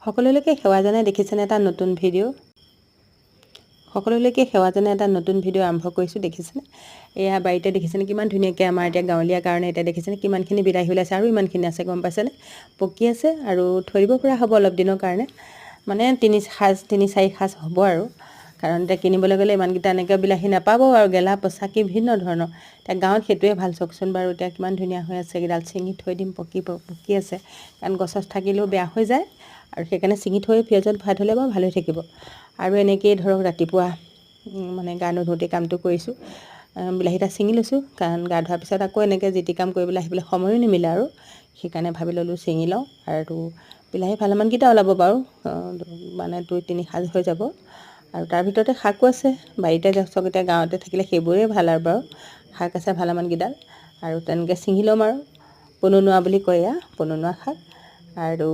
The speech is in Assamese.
সকলোলৈকে সেৱা জনাই দেখিছেনে এটা নতুন ভিডিঅ'। সকলোলৈকে সেৱা জনাই এটা নতুন ভিডিঅ' আৰম্ভ কৰিছোঁ। দেখিছেনে, এয়া বাৰীতে দেখিছেনে কিমান ধুনীয়াকৈ আমাৰ এতিয়া গাঁৱলীয়া কাৰণে এতিয়া দেখিছেনে কিমানখিনি বিলাহী ওলাইছে আৰু ইমানখিনি আছে, গম পাইছেনে? পকি আছে আৰু থৈ দিব পৰা হ'ব অলপ দিনৰ কাৰণে, মানে তিনি সাজ, তিনি চাৰি সাজ হ'ব আৰু। কাৰণ এতিয়া কিনিবলৈ গ'লে ইমানকেইটা এনেকৈ বিলাহী নাপাব আৰু গেলা পচা কি ভিন্ন ধৰণৰ। এতিয়া গাঁৱত সেইটোৱে ভাল। চাওকচোন বাৰু, এতিয়া কিমান ধুনীয়া হৈ আছে। এইকেইডাল ছিঙি থৈ দিম, পকি পকি আছে, কাৰণ গছত থাকিলেও বেয়া হৈ যায় আৰু সেইকাৰণে ছিঙি থৈ ফ্ৰিজত ভৰাই থ'লে বাৰু ভাল হৈ থাকিব। আৰু এনেকৈয়ে ধৰক ৰাতিপুৱা মানে গা নুধুওঁতে কামটো কৰিছোঁ। বিলাহী এটা ছিঙি লৈছোঁ, কাৰণ গা ধোৱাৰ পিছত আকৌ এনেকৈ যি টি কাম কৰিবলৈ আহিবলৈ সময়ো নিমিলে আৰু সেইকাৰণে ভাবি ল'লোঁ ছিঙি লওঁ। আৰু বিলাহী ভালেমানকেইটা ওলাব বাৰু, মানে দুই তিনি সাজ হৈ যাব। আৰু তাৰ ভিতৰতে শাকো আছে বাৰীতে। চাওক, এতিয়া গাঁৱতে থাকিলে সেইবোৰেই ভাল আৰু বাৰু শাক আছে ভালেমানকেইডাল আৰু তেনেকৈ ছিঙি ল'ম। আৰু পনৌনোৱা বুলি কয়, এয়া পনৌনোৱা শাক। আৰু